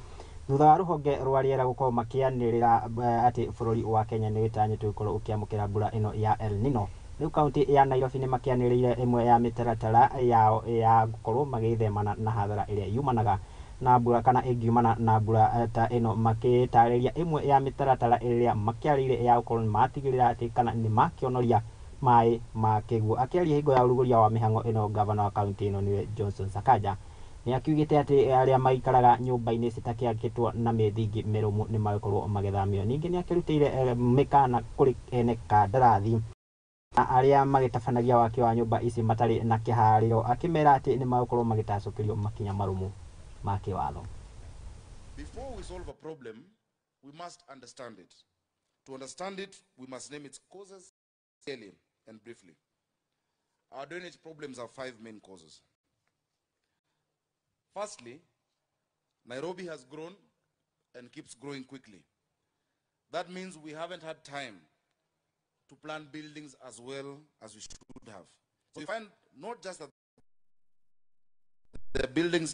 thutha wa rũhonge rwa rĩera gũkorwo makĩanĩrĩra atĩ bũrũri wa Kenya nĩ wĩtanyĩtwo gũkorwo ũkĩamũkĩra mbura ĩno ya El Nino, rĩu kaunti ya Nairobi nĩ makĩanĩrĩire ĩmwe ya mĩtaratara yao ya gũkorwo magĩthemana na hathara ĩrĩa yumanaga na mbura kana ĩngiumana na mbura ta ĩno, makĩtarĩria ĩmwe ya mĩtaratara ĩrĩa makĩarĩire ya gũkorwo nĩ matigĩrĩra atĩ kana nĩ makĩonoria maĩ ma kĩguũ. Akĩaria hingo ya ũrugũria wa mĩhang'o ĩno, gavana wa kaunti ĩno nĩwe Johnson Sakaja nĩ akiugĩte atĩ arĩa maikaraga nyũmba-inĩ citakĩakĩtwo na mĩthingi mĩrũmu nĩ magũkorwo magĩthamio. Ningĩ nĩ akĩrutĩire mĩkana kũrĩ ene kandarathi na arĩa magĩtabanagia waki wa nyũmba ici matarĩ na kĩharĩro, akĩmera atĩ nĩ magũkorwo magĩtacũkĩrio makinya marũmu ma kĩwatho. Before we solve a problem, we must understand it. To understand it, we must name its causes clearly and briefly. Our drainage problems have 5 main causes. Firstly, Nairobi has grown and keeps growing quickly. That means we haven't had time to plan buildings as well as we should have. So we find not just that their buildings,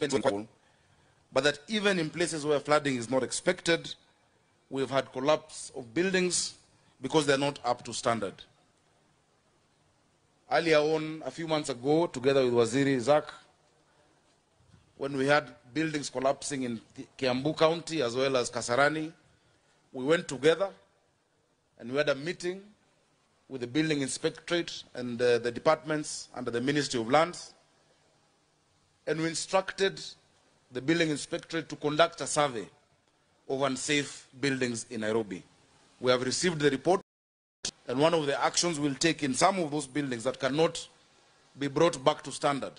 but that even in places where flooding is not expected, we've had collapse of buildings because they're not up to standard. Earlier on, a few months ago, together with Waziri Zak, when we had buildings collapsing in Kiambu County as well as Kasarani, we went together and we had a meeting with the building inspectorate and the departments under the Ministry of Lands, and we instructed the building inspectorate to conduct a survey of unsafe buildings in Nairobi. We have received the report, and one of the actions we'll take in some of those buildings that cannot be brought back to standard,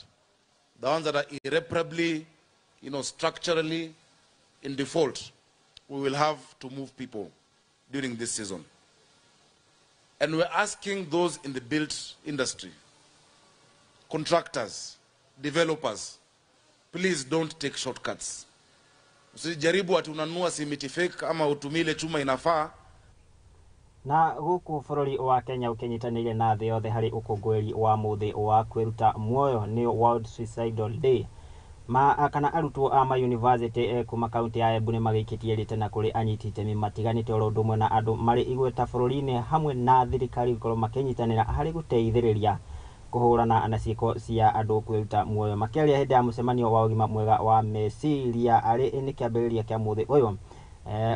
the ones that are irreparably, structurally in default, we will have to move people during this season. And we're asking those in the built industry, contractors, developers, please don't take shortcuts. Usijaribu ati unanunua simiti fake ama utumie ile chuma inafaa. Na guku bururi wa Kenya ukinyitanire na thi yothe hari ukungwiri wa muthi wa kwiruta muoyo ni World Suicidal Day. Ma kana arutwo a ma university kuma kaunti ya Embu ni magikitie ritana kuri anyiti itemi matiganite oro undu umwe na andu mari igweta bururi-ini hamwe na thirikari gukorwo makinyitanira hari guteithiriria kuhurana na ciiko cia andu kwiruta muoyo. Makiaria hindi ya mucemanio wa ugima mwega wa meciria ari ni kiambiriria kia muthi uyu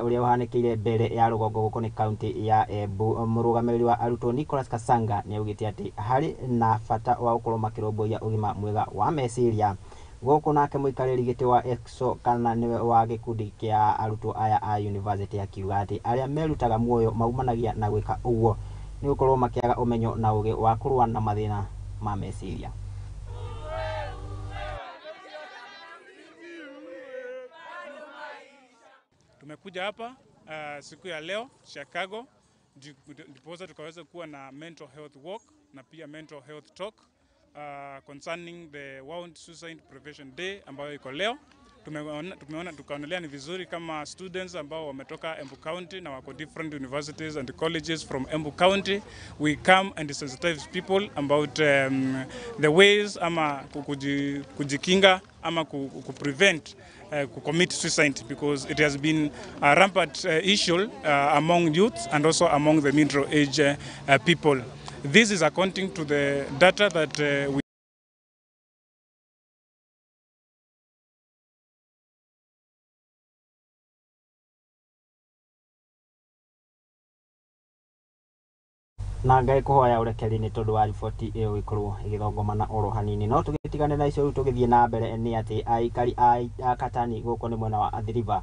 uria uhanikire mbere ya rugongo guku ni kaunti ya Embu, murugamiriri wa arutwo Nicholas Kasanga ni augite ati hari na bata wa gukorwo makirumbuiya ugima mwega wa meciria. Guku nake muikariri giti wa EXO kana niwe wa gikundi kia arutwo aya a university akiuga ati aria merutaga muoyo maumanagia na gwika uguo ni gukorwo makiaga umenyo na ugi wa kurua na mathina ma meciria. Tumekuja hapa siku ya leo Chicago ndiposa tukaweza kuwa na mental health walk na pia mental health talk concerning the World Suicide Prevention Day ambayo iko leo. Tumeona tukaonelea ni vizuri kama students ambao wametoka Embu County na wako different universities and colleges from Embu County, we come and sensitize people about the ways ama kujikinga ama ku prevent ku commit suicide, because it has been a rampant issue among youth and also among the middle age people. This is according to the data that we na ngai kuhoya urekeri ni tondu wa riboti iyo gikorwo igithongomana oro hanini. No tugitigane na icio riu tugithie na mbere ni ati aikari a Katani guku ni mwena wa Athi River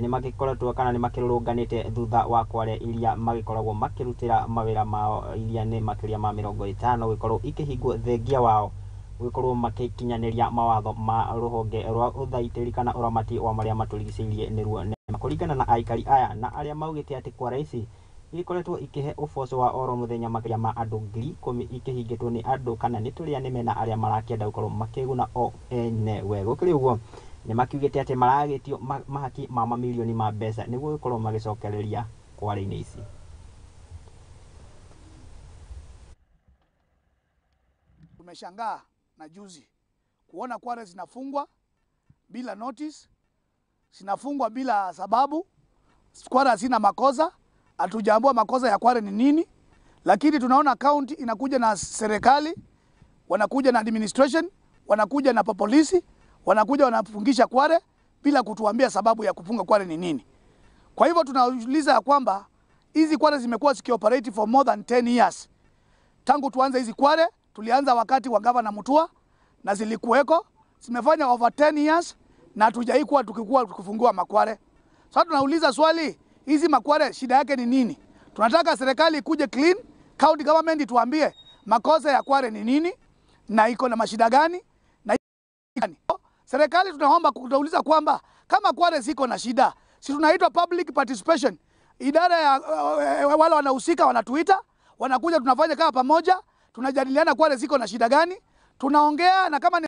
ni magikoretwo kana ni makirurunganite thutha wa kware iria magikoragwo makirutira mawira mao iria ni makiria ma 50 gikorwo ikihingwo thengia wao gwikorwo makikinyaniria mawatho ma ruhonge rwa uthaitiri kana uramati wa maria maturigiceirie niruo kuringana na aikari aya na aria maugite ati kware ici ikoretwo ikihe uboco wa oro muthenya makiria ma andu 10,000 ikihingitwo ni andu kana ni turia ni mena aria marakienda gukorwo makiguna o enewe. Gukiri uguo ni makiugite ati maragitio mahaki ma mamilioni ma mbeca niguo gukorwo magicokereria kware-ini ici. Tumeshangaa na juzi kuona kware zinafungwa bila notice, zinafungwa bila sababu, kware hazina makosa. Hatujaambua makosa ya kware ni nini, lakini tunaona county inakuja na serikali, wanakuja na administration, wanakuja na polisi, wanakuja wanafungisha kware bila kutuambia sababu ya kufunga kware ni nini. Kwa hivyo tunauliza ya kwamba hizi kware zimekuwa zikioperate for more than 10 years. Tangu tuanze hizi kware, tulianza wakati wa Governor Mutua na zilikuweko, zimefanya over 10 years na hatujai kuwa tukifungua makware. Sasa tunauliza swali, hizi makware shida yake ni nini? Tunataka serikali ikuje clean, county government ituambie makosa ya kware ni nini na iko na mashida gani na gani. Serikali tunaomba kutauliza kwamba kama kware ziko na shida, si tunaitwa public participation. Idara ya wale wanahusika wanatuita, wanakuja tunafanya kama pamoja, tunajadiliana kware ziko na shida gani, tunaongea na kama ni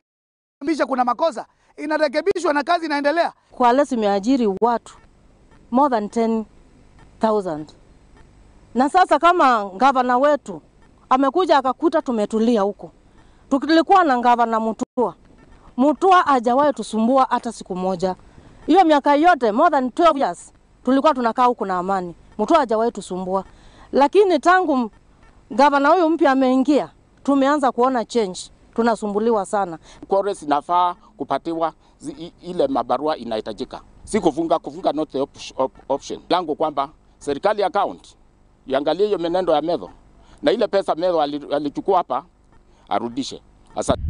kuna makosa inarekebishwa na kazi inaendelea. Kwale zimeajiri watu more than 10,000. Na sasa kama gavana wetu amekuja akakuta tumetulia huko. Tulikuwa na gavana Mutua. Mutua hajawahi tusumbua hata siku moja. Hiyo miaka yote more than 12 years tulikuwa tunakaa huku na amani. Mutua hajawahi tusumbua. Lakini tangu gavana huyu mpya ameingia, tumeanza kuona change. Tunasumbuliwa sana. Quarries inafaa kupatiwa ile mabarua inahitajika. Si kufunga not the option. Langu kwamba serikali ya county iangalie hiyo menendo ya Medho, na ile pesa Medho alichukua hapa arudishe. Asante.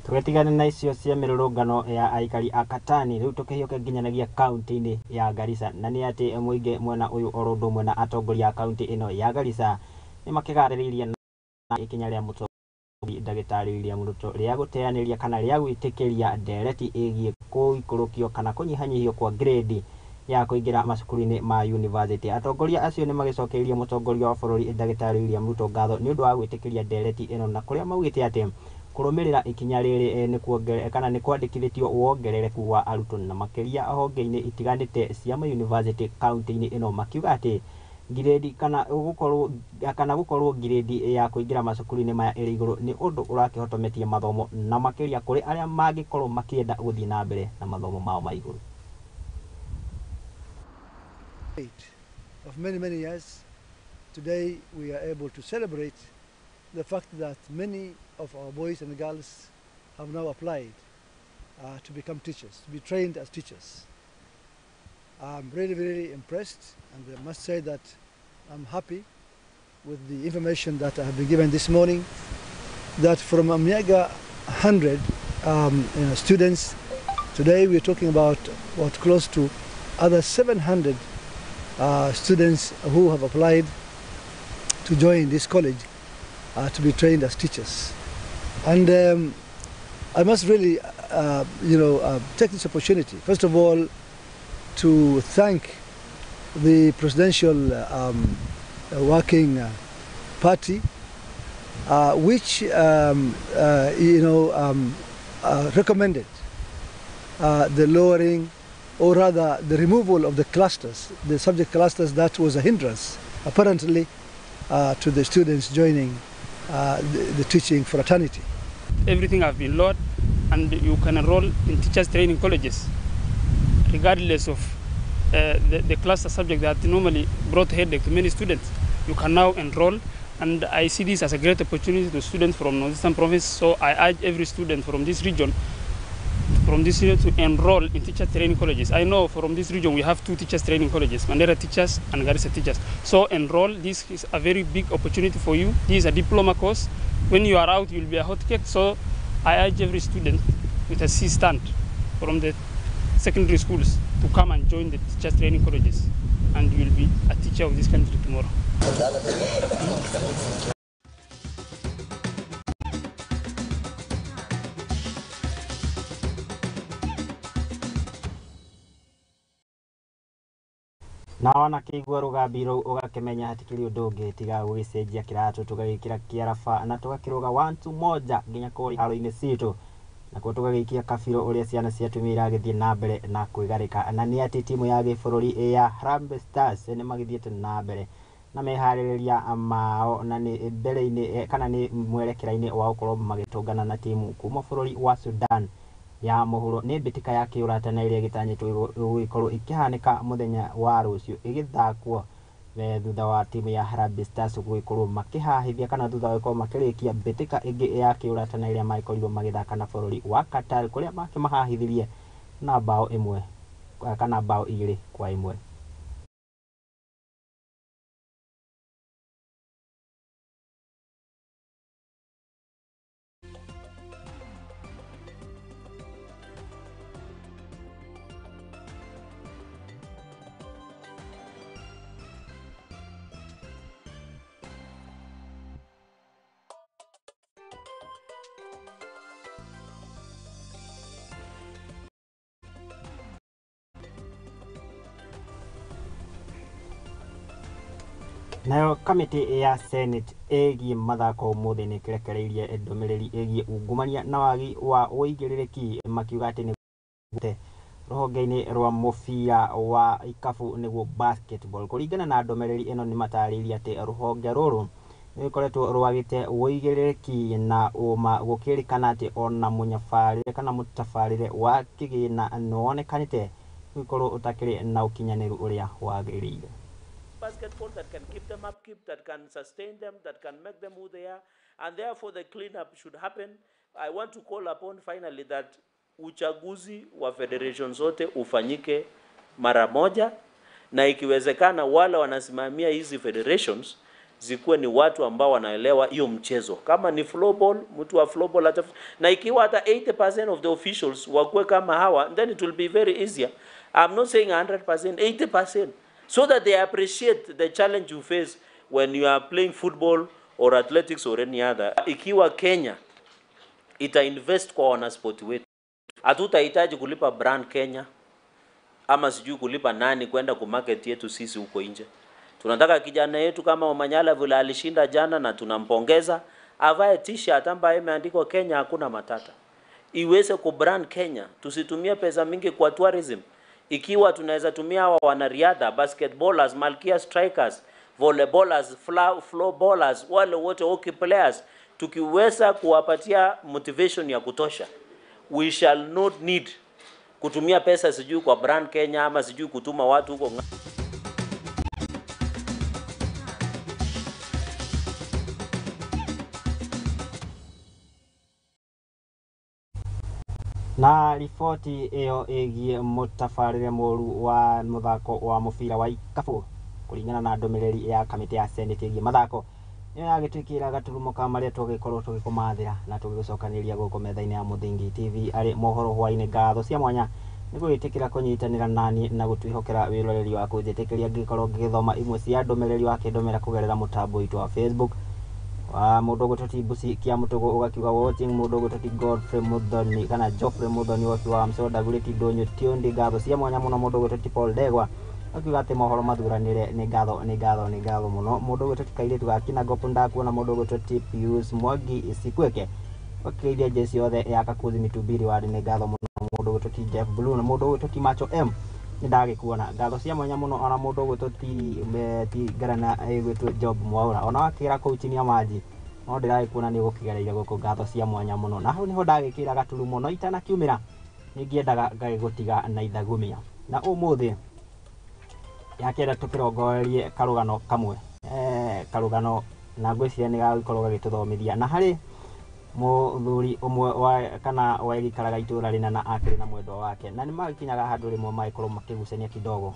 Tũgĩtigana na icio cia mĩrũrũngano ya aikari a Katani rĩu tũkĩhiũka nginyanagia kaunti-inĩ ya Garissa, na nĩ atĩ mũingĩ mwena ũyũ oro ũndũ ũmwe na atongoria a kaunti ĩno ya Garissa nĩ makĩgarĩrĩirie na ikinya rĩa mũtongoria ndagĩtarĩ William Ruto rĩa gũteanĩria kana rĩa gwĩtĩkĩria ndereti ĩgiĩ kũikũrũkio kana kũnyihanyihio kwa grade ya kũingĩra macukuru-inĩ ma university. Atongoria acio nĩ magĩcokeirie mũtongoria wa bũrũri ndagĩtarĩ William Ruto ngatho nĩ ũndũ wa gwĩtĩkĩria ndereti ĩno, na kũrĩa maugĩte atĩ kũrũmĩrĩra ikinya rĩrĩ nĩ kuongerera kana nĩ kwandĩkithĩtio wongerereku wa arutwo na makĩria honge-inĩ itiganĩte cia ma university kaunti-inĩ ĩno, makiuga atĩ grade kana gũkorwo grade ya kũingĩra macukuru-inĩ maya ĩrĩ igũrũ nĩ ũndũ ũrakĩhotometie mathomo na makĩria kũrĩ arĩa mangĩkorwo makĩenda gũthiĩ na mbere na mathomo mao ma igũrũ. Of many, many years, today we are able to celebrate the fact that many of our boys and girls have now applied to become teachers, to be trained as teachers. I'm really, really impressed, and I must say that I'm happy with the information that I have been given this morning, that from a mega 100 students, today we're talking about what close to other 700 students who have applied to join this college to be trained as teachers. And I must really, take this opportunity, first of all, to thank the Presidential Working Party, which recommended the lowering, or rather the removal of the clusters, the subject clusters that was a hindrance, apparently, to the students joining the teaching fraternity. Everything has been lowered, and you can enroll in teachers training colleges, regardless of the cluster subject that normally brought headache to many students. You can now enroll, and I see this as a great opportunity to students from Northeastern Province. So I urge every student from this region, to enroll in teacher training colleges. I know from this region we have 2 teachers training colleges, Mandera teachers and Garissa teachers. So enroll, this is a very big opportunity for you. This is a diploma course. When you are out, you'll be a hotcake. So I urge every student with a C stand from the secondary schools to come and join the teachers training colleges, and you will be a teacher of this country tomorrow. Na wanakĩigua rũgambi rũu ũgakĩmenya hatikĩrĩ ũndũ ũngĩ tiga gũgĩcenjia kĩratũ tũgagĩkĩra kĩaraba na tũgakĩrũga 1 2 1 nginya kũrĩa haro-inĩ citũ, nakuo tũgagĩikia kabirũ ũrĩa ciana cia atumia iragĩthiĩ na mbere na kwĩgarĩka, na nĩ atĩ timu ya gĩbũrũri ya Harambee Stars nĩ magĩthiĩte na mbere na meharĩrĩria mao, na nĩ mbere-inĩ kana nĩ mwerekera-inĩ wa gũkorwo magĩtũngana na timu kuma bũrũri wa Sudan ya mũhuro. Nĩ mbĩtĩka ya kĩũrata na ĩrĩa ĩgĩtanyĩtwo gũgĩkorwo ĩkĩhanĩka mũthenya wa rũciũ ĩgĩthakwo thutha wa timu ya Harambee Stars gũgĩkorwo makĩhahithia kana thutha wa gũkorwo makĩrĩkia mbĩtĩka ĩngĩ ya kĩũrata na ĩrĩa magĩkorirwo magĩthaka na bũrũri wa Qatar, kũrĩa makĩmahahithirie na bao 1 kana bao 2 kwa 1. Nayo kamĩtĩ ya Senate ĩgiĩ mathako ũmũthĩ nĩ ĩkĩrekereirie ndũmĩrĩri ĩgiĩ ungumania na wagi wa ũigĩrĩrĩki, makiuga atĩ nĩ rũhonge-inĩ rwa mũbira wa ikabu nĩguo basketball. Kũringana na ndũmĩrĩri ĩno nĩ matarĩirie atĩ rũhonge rũrũ Nĩrũkoretwo rwagĩte ũigĩrĩrĩki na ũma gũkĩrĩkana atĩ ona mũnyabarĩre kana mũtabarĩre wa kĩgĩna nĩwonekanĩte gũgĩkorwo ũtakĩrĩ na ũkinyanĩru ũrĩa wagĩrĩire. Basketball that can keep them upkeep, that can sustain them, that can make them who they are, and therefore the cleanup should happen. I want to call upon finally that uchaguzi wa federation zote ufanyike mara moja, na ikiwezekana wale wanasimamia hizi federations zikuwe ni watu ambao wanaelewa hiyo mchezo. Kama ni floorball, mtu wa floorball hata, na ikiwa hata 80% of the officials wakuwe kama hawa, then it will be very easier. I'm not saying 100%, 80%, so that they appreciate the challenge you face when you are playing football or athletics or any other. Ikiwa Kenya ita invest kwa wanaspoti wetu, hatutahitaji kulipa brand Kenya ama sijui kulipa nani kwenda kumarket yetu sisi huko nje. Tunataka kijana yetu kama Omanyala vile alishinda jana na tunampongeza, avae t-shirt ambayo imeandikwa Kenya hakuna matata. Iweze kubrand Kenya, tusitumie pesa mingi kwa tourism. Ikiwa tunaweza tumia hawa wanariadha, basketballers, Malkia strikers, volleyballers, floorballers, wale wote hockey players, tukiweza kuwapatia motivation ya kutosha, we shall not need kutumia pesa sijui kwa brand Kenya ama sijui kutuma watu huko. Na riboti ĩyo ĩgiĩ mũtabarĩre mũru wa mũthako wa mũbira wa ikabu kũringana na ndũmĩrĩri ya kamĩtĩ ya Senate ĩgiĩ mathako nĩyo yagĩtwĩkĩra gaturumo ka marĩa tũgĩkorwo tũgĩkũmathĩra na tũgĩgũcokanĩrĩria gũkũ metha-inĩ ya Mũthingi TV arĩ mohoro hwainĩ. Ngatho cia mwanya nĩ gwĩtĩkĩra kũnyitanĩra nani na gũtwĩhokera wĩroreri waku. Njĩtĩkĩria ngĩkorwo ngĩgĩthoma imwe cia ndũmĩrĩri wakĩndũmĩra kũgerera mũtambo witũ wa Facebook wa mũndũ ũgwĩtwo ti Mbuci kia Mũtũgũ ũgakiuga watching, mũndũ ũgwĩtwo ti Godfrey Muthoni kana Geoffrey Muthoni ũgakiuga Msoda Gurĩti Ndũnyũ Tiondi. Ngatho cia mwanya mũno mũndũ ũgwĩtwo ti Paul Ndegwa akiuga atĩ mohoro mathuranĩre. Nĩ ngatho, nĩ ngatho, nĩ ngatho mũno. Mũndũ ũgwĩtwo ti Kairĩtu ga Kinagopo ndakuona. Mũndũ ũgwĩtwo ti Pius Mwangi Sikweke wakĩgeithia jesi yothe ya Kakuzi Mitumbiri wadi. Nĩ ngatho mũno. Mũndũ ũgwĩtwo ti Jeff Blue na mũndũ ũgwĩtwo ti Macho M nĩ ndagĩkuona. Ngatho cia mwanya mũno. Ona mũndũ ũgwĩtwo ti Ngarana ĩgwĩtwo Job Mwaura ona wakĩra kũu chini ya maji no ndĩragĩkuona nĩ ũgũkĩgereire gũkũ. Ngatho cia mwanya mũno. Na hau nĩho ndagĩkĩra gaturumo no itanakiumĩra nĩngĩendaga ngagĩgũtiga na ithagumia na ũmũthĩ yakĩenda tũkĩrongorerie karũgano kamwe karũgano na ngwĩciria nĩ gagũkorwo gagĩtũthomithia na harĩ mũthuri ũmwe wa kana wagĩikaraga itũra rĩna na akĩrĩ na mwendwa wake na nĩmagĩkinyaga handũ rĩmwe magĩkorwo makĩgucania kidogo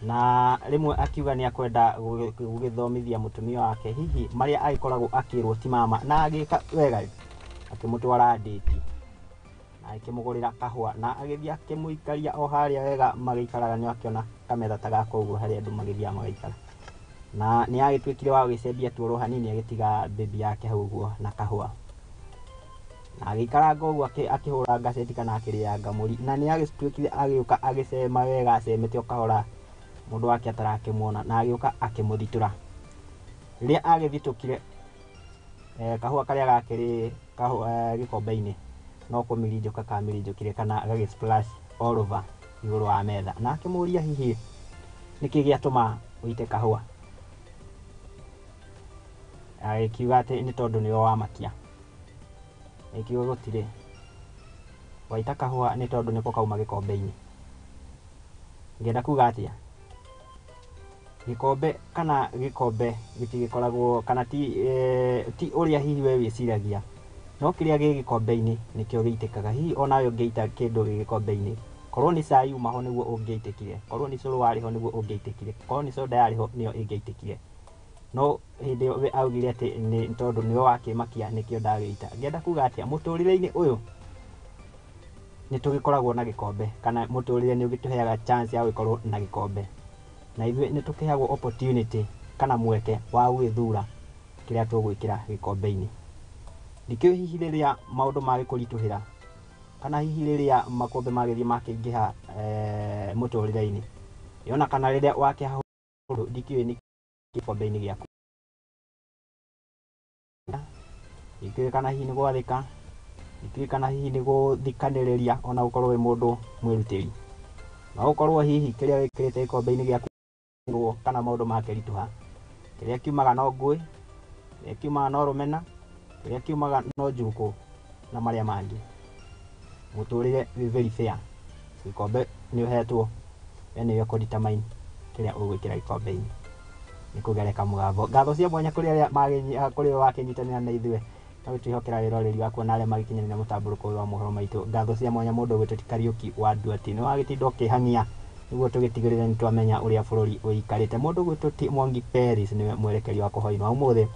na rĩmwe akiuga nĩ akwenda gũgĩthomithia mũtumia wake hihi marĩa agĩkoragwo akĩrwo ti mama na agĩka wega akĩmũtwara ndĩti na akĩmũgũrĩra kahũa na agĩthiĩ akĩmũikaria o harĩa wega magĩikaraga nĩ akĩona kametha ta gaka ũguo harĩa andũ magĩthiaga magaikara na nĩ agĩtuĩkire wa gũgĩcembia tuoro hanini agĩtiga baby yake hau ũguo na kahũa na agĩikaranga ũguo akĩhũra ngacĩti kana akĩrĩanga mũri na nĩ agĩtuĩkire agĩũka agĩcema wega acemete o kahora mũndũ wake atarakĩmuona na agĩũka akĩmũthitũra. Rĩrĩa agĩthitũkire kahũa karĩa gakĩrĩ gĩkombe-inĩ no kũmirinjũka kamirinjũkire kana gagĩ splash all over igũrũ wa metha na akĩmũria hihi nĩkĩ gĩatũma ũite kahũa, agĩkiuga atĩ nĩ tondũ nĩwe wamakia. Agĩkiuga gũtirĩ waita kahũa nĩ tondũ nĩko kauma gĩkombe-inĩ. Ngĩenda kuga atĩa, gĩkombe kana gĩkombe gĩtigĩkoragwo kana ti ũrĩa hihi we wĩciragia no kĩrĩa gĩ gĩkombe-inĩ nĩkĩo gĩitĩkaga. Hihi onawe ũngĩita kĩndũ gĩ gĩkombe-inĩ korwo nĩ cai uma ho nĩguo ũngĩaitĩkire, korwo nĩ cũrũ warĩ ho nĩguo ũngĩaitĩkire, korwo nĩ soda yarĩ ho nĩyo ĩngĩaitĩkire, no hĩndĩ ĩyo we augire atĩ nĩ tondũ nĩwe wakĩmakia nĩkĩo ndagĩita. Ngĩenda kuga atĩa, mũtũrĩre-inĩ ũyũ nĩ tũgĩkoragwo na gĩkombe kana mũtũrĩre nĩ ũgĩtũheaga chance ya gũkorwo na gĩkombe na ithuĩ nĩ tũkĩheagwo opportunity kana mweke wa gwĩthura kĩrĩa tũgwĩkĩra gĩkombe-inĩ. Ndikĩũĩ hihi rĩrĩa maũndũ magĩkũritũhĩra kana hihi rĩrĩa makombe magĩthiĩ makĩingĩha mũtũrĩre-inĩ yona kana rĩrĩa wakĩhahũrwo ndikĩũĩ nĩ gĩkombe-inĩ gĩaku, ndikĩũĩ kana hihi nĩ gwathĩka, ndikĩũĩ kana hihi nĩ gũthikanĩrĩria ona gũkorwo wĩ mũndũ mwĩrutĩri, no ũkorwo hihi kĩrĩa wĩkĩrĩte gĩkombe-inĩ gĩaku kana maũndũ makĩritũha kĩrĩa kiumaga no ngũĩ Kĩrĩa kiumaga no rũmena, kĩrĩa kiumaga no njukũ na marĩa mangĩ. Mũtũrĩre wĩ very fair. Gĩkombe nĩ ũhetwo, we nĩwe ũkũ determine kĩrĩa ũgwĩkĩra gĩkombe-inĩ. Nĩ kũgereka mũgambo. Ngatho cia mwanya kũrĩ arĩa kũrĩ we wakĩnyitanĩra na ithuĩ na gũtwĩhokera wĩroreri waku na arĩa magĩkinyanĩria mũtambũrũko ũyũ wa mohoro maitũ. Ngatho cia mwanya mũndũ ũgwĩtwo ti Kariũki wa Nduati, nĩ wagĩtinda ũkĩhang'ia nĩguo tũgĩtigĩrĩre nĩ twamenya ũrĩa bũrũri ũikarĩte. Mũndũ ũgwĩtwo ti Mwangi Peris nĩwe mwerekeri wa kũhoinwa ũmũthĩ.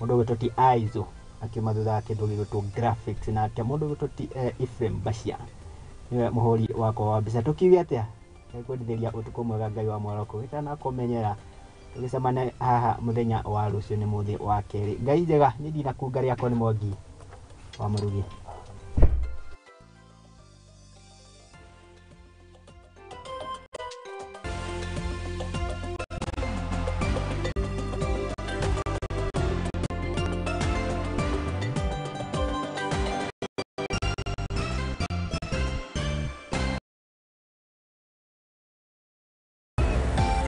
Mũndũ ũgwĩtwo ti Aizo akiuma thutha wa kĩndũ gĩgwĩtwo graphics, nake mũndũ ũgwĩtwo ti Ephraim Bashia nĩwe mũhũri wakwa wa mbica. Tũkiuge atĩa? Nĩngwendithĩria ũtukũ mwega Ngai wa mwaroko gĩtanakũmenyera tũgĩcemane haha mũthenya wa rũciũ nĩ mũthĩ wa kerĩ. Ngai njega, niĩ ndinakunga rĩakwa nĩ Mwangi wa Mũrugi.